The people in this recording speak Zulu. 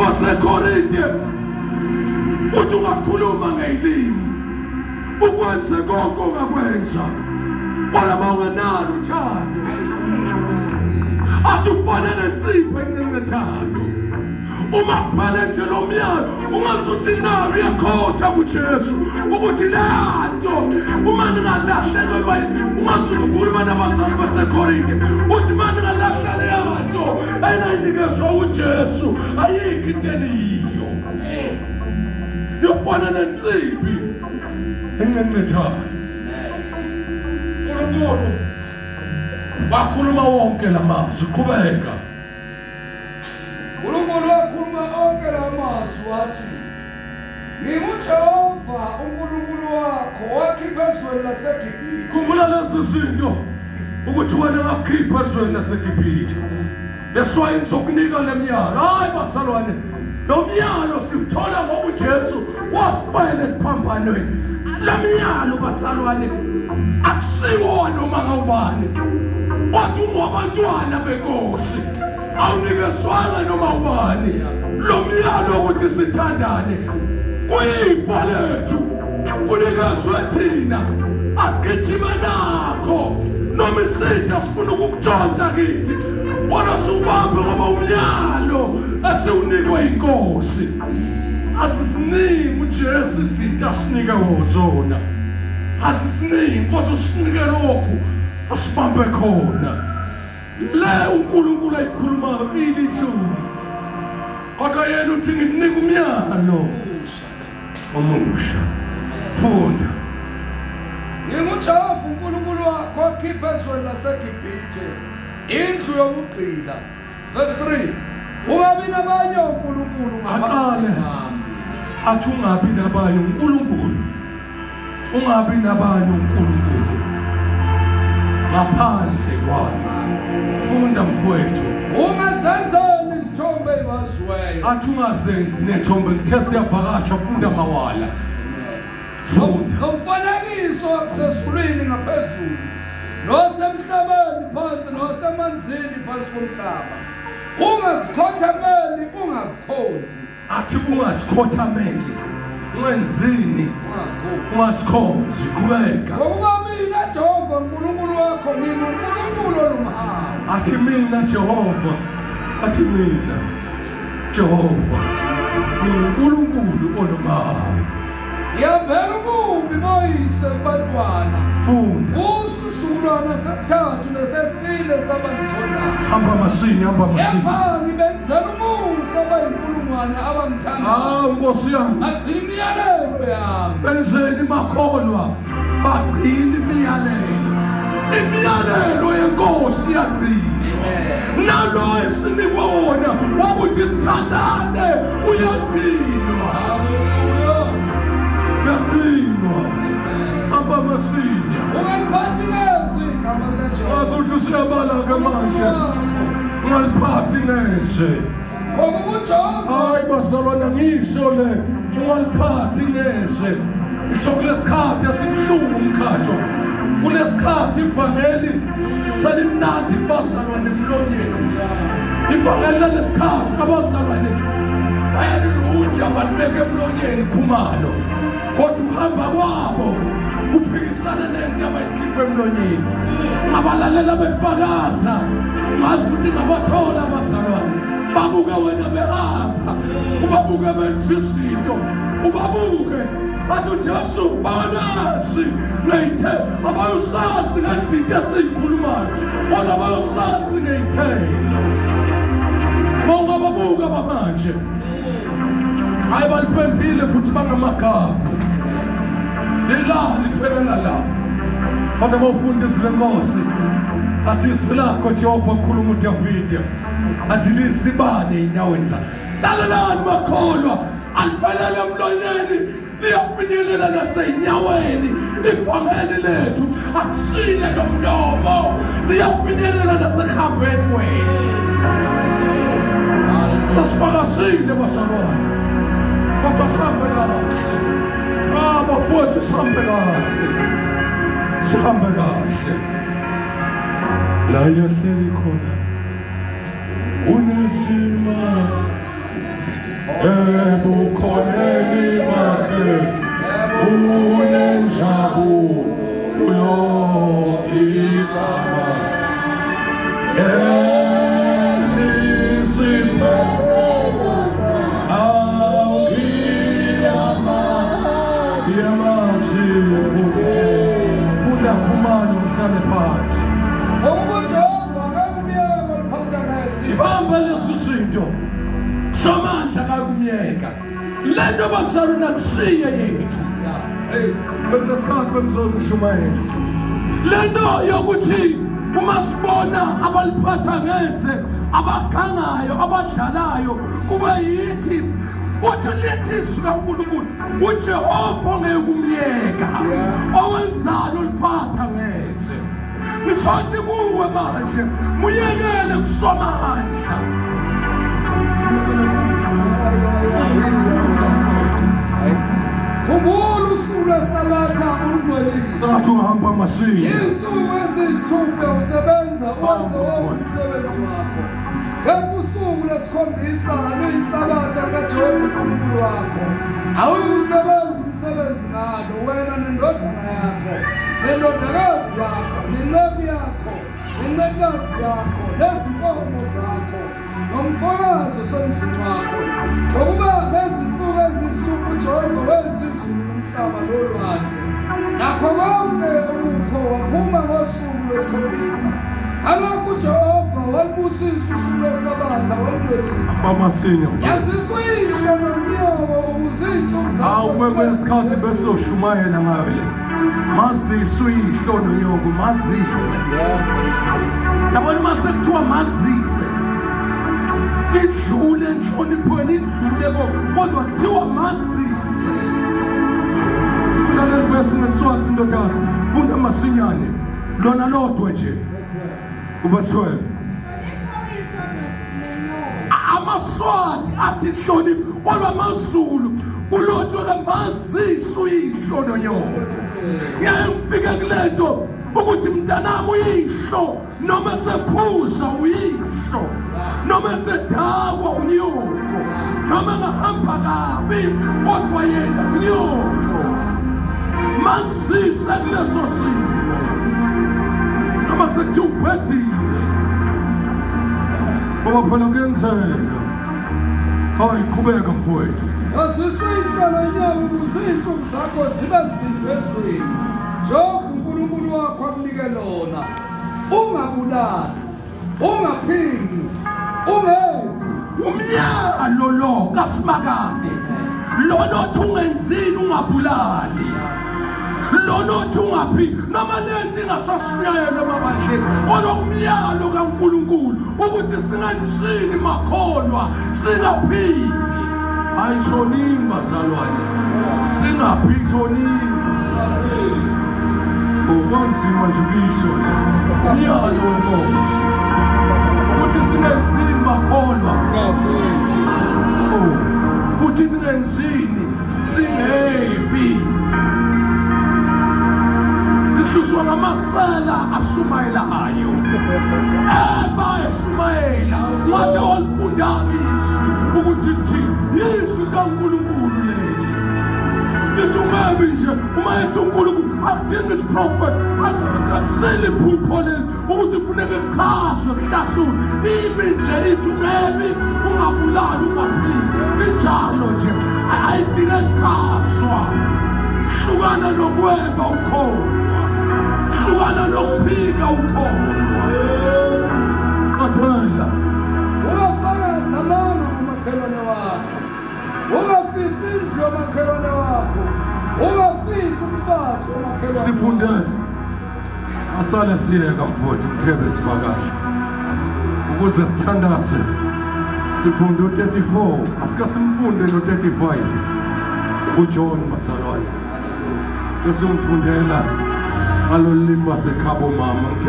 KwabaseKorinte uthi ungakhuluma ngeyilimi ukwenze konke ongakwenza kodwa uma ungenalo uthando athi ufane nensipho encencethayo uma kuphele nje lo myalo ungazuthi nayo uyakhotha kuJesu ukuthi leyanto uma ningalahlekelwa ungazuthi ukhuluma nabazali baseKorinte uthi uma ningalahla leyanto enayinikezwa uJesu ayikho into eniyiyo yofana nensimbi encencethayo uNkulunkulu wakhuluma wonke lamazwi qhubeka uNkulunkulu wakhuluma onke lamazwi wathi NginguJehova uNkulunkulu wakho wakhipha ezweni laseGibhithe. Khumbula lezi zinto ukuthi wena ngakukhipha ezweni laseGibhithe. That's why ngizokunika le myalo. Hayi bazalwane, lo myalo siwuthola ngoba uJesu wasifela esiphambanweni. Le myalo bazalwane akusiwo noma ngubani. Kodwa ungowabantwana benkosi. Awunikezwanga noma ubani lo myalo ukuthi sithandane. Kuyifa lethu kunikezwe thina asigijime nakho noma isitha sifuna ukukutshontsha kithi kodwa siwubambe ngoba umyalo esiwunikwe inkosi asisiningi uJesu izinto asinike zona asisiningi kodwa usinike lokhu asibambe khona le uNkulunkulu ayikhulumayo ilishumi kodwa yena uthi ngikunika umyalo omusha funda NginguJehova uNkulunkulu wakho okhipha ezweni laseGibhithe indlu yobugqila. Verse 3. Ungabi nabanye onkulunkulu aqale athi ungabi nabanye uNkulunkulu ungabi nabanye uNkulunkulu ngaphandle kwami funda mfowethu ungazenzeli izithombe ezibaziweyo athi ungazenzi nethombe ngithe siyavakasha funda mawala funda nomfanekiso kusezulwini ngaphezulu nosemhlabeni phansi nosemanzini phansi komhlaba ungazikhothameli ungazikhonzi athi ungazikhothameli ungenzini ungazikhonzi qhubeka ngokuba mina Jehova uNkulunkulu wakho mina uNkulunkulu onomhawu athi mina Jehova athi mina Jehova nginguNkulunkulu onomhawu Ngiyambela ububi boyise kubantwana. Funda. Kusizukulwana sesithathu nesesine sabangizondayo. Hamba masinya, hamba masinya. Kepha ngibenzela umusa abayinkulungwane abangithandayo. Ah, Nkosi yami. Bagcina imiyalelo yami. Benzeni makholwa bagcina imiyalelo. Imiyalelo yenkosi iyagcinwa. Nalo esinikwe wona wokuthi sithandane uyagcinwa. Uyagcinwa. Hamba masinya. Ungaliphathi neze igama likaJehova. Wazi ukuthi usuyabala ke manje. Ungaliphathi neze. Ngokuba uJehova Hayi bazalwana ngisho le ungaliphathi neze. Ngisho kulesikhathi esibuhlungu mkhatho. Kulesikhathi ivangeli selimnandi kubazalwane emlonyeni. Ivangeli lalesikhathi abazalwane bayaliruja balibeka emlonyeni khumalo. Kodwa ukuhamba kwabo kuphikisana nento abayikhipha emlonyeni. Abalalela befakaza ngazi ukuthi ngabathola abazalwane. Babuke wena behamba, ubabuke benza izinto, ubabuke bathi uJesu banazi ngeyithe abayosazi ngezinto esiyikhulumayo kodwa abayosazi ngeyithelo. Uma ungababuka bamanje hayi baliphendile futhi bangamagagu lila liphelela la kodwa uma ufunda izwi lenkosi athi izwi lakho jehova kukhuluma udavide athi lizibane ey'nyaweni zami lalelani makholwa aliphelele emlonyeni liyafinyelela nasey'nyaweni ivangeli lethu akusile lomlomo liyafinyelela nasekuhambeni kwethu sasifakazile bazalwane kodwa sihambe kahle ah bafowethu sihambe kahle sihambe kahle la yahleli khona unesima Ebukhoneni bakhe unenjabulo igama Funda khumalo ngihlale phansi. Ngokuba uJehova akakumyeka oliphatha ngesi. Ibamba leso sinto. Somandla akakumyeka. Lento bazalwane akusiye yethu. Hey, bekunesikhathi bengizokushumayela. Lento yokuthi uma sibona abaliphatha ngeze abakhangayo abadlalayo kube yithi uthi lithi izwi kaNkulunkulu uJehova ongeke umyeka owenzani oliphatha ngeze ngisothi kuwe manje muyekele kusomandla. Khumbula usuku lweSabatha ulungcwelise. Sathi uhamba masinya. Iy'nsuku eziyisithupha usebenza wenze wonke umsebenzi wakho. Kepha usuku lwesikhombisa luyiSabatha likaJehova uNkulunkulu wakho. Awuyukusebenza umsebenzi ngalo wena nendodana yakho, nendodakazi yakho, nenceku yakho, nencekukazi yakho, nezinkomo zakho, nomfokazi osemzini wakho. Ngokuba ngezinsuku eziyisithupha uJehova wenza izulu nomhlaba nolwandle nakho konke okukho, waphuma ngosuku lwesikhombisa. Ngalokho uJehova walibusisa usuku lweSabatha walingcwelisa. Bamasinya. Yaziswa uyihlo nonyoko ukuze iy'nsuku zakho Awu zibe kwesikhathi besoshumayela ngayo le. Mazise uyihlo nonyoko mazise. Yabona uma sekuthiwa mazise idlule enhloniphweni idlule kodwa kuthiwa mazise. Funda leli vesi ngeSwazi ndodazi, funda masinyane lona lodwa nje uverse 12. AmaSwati athi inhlonipho kodwa amaZulu kulotshwe kamazise uyihlo nonyoko. Ngeke ngifike kulento ukuthi mntanami uyihlo noma sephuza uyihlo noma sedakwa unyoko noma ngahamba kabi kodwa yena unyoko mazise kuleso simo noma sekuthiwa ubhedile ngoba phela kuyenzeka. Hayi qhubeka mfowethu. Yazisa uyihlo nonyoko ukuze iy'nsuku zakho zibe zinde ezweni Jehova uNkulunkulu wakho akunike lona. Ungabulali, ungaphingi, ungebi. Umyalo lo kaSimakade lona othi ungenzini ungabulali lona othi ungaphi noma lento ingasashunyayelwa emabandleni kodwa umyalo kaNkulunkulu ukuthi singenzini makholwa singaphingi ayishonini bazalwane singaphishonini okwanzima nje ukuyisho le umyalo wenkosi ukuthi singenzini makholwa Oh, futhi ningenzini singebi sihlushwa ngamasela ashumayelayo eba eshumayela wathi olifundanga izwi ukuthi thi izwi kaNkulunkulu leli lithi ungabi nje uma ethi uNkulunkulu akudingi isiprofethi akusele iphupho leli ukuthi kufuneka kuchazwe kuhlahlulwe ibi nje ithi ungebi ungabulali ungaphili injalo nje ayidinge kuchazwa hlukana nokweba ukholwa hlukana nokuphika ukholwa qathela Ungafakazi amanga ngomakhelwane wakho. Ungafisi indlu yomakhelwane wakho. Ungafisi umfazi womakhelwane. Sifunde asale siyeka mfowethu ngithebe sivakashe ukuze sithandaze sifunde u-34 asike simfunde no-35 uJohn bazalwane besingifundela ngalolu limi lwasekhabo mama ngithe.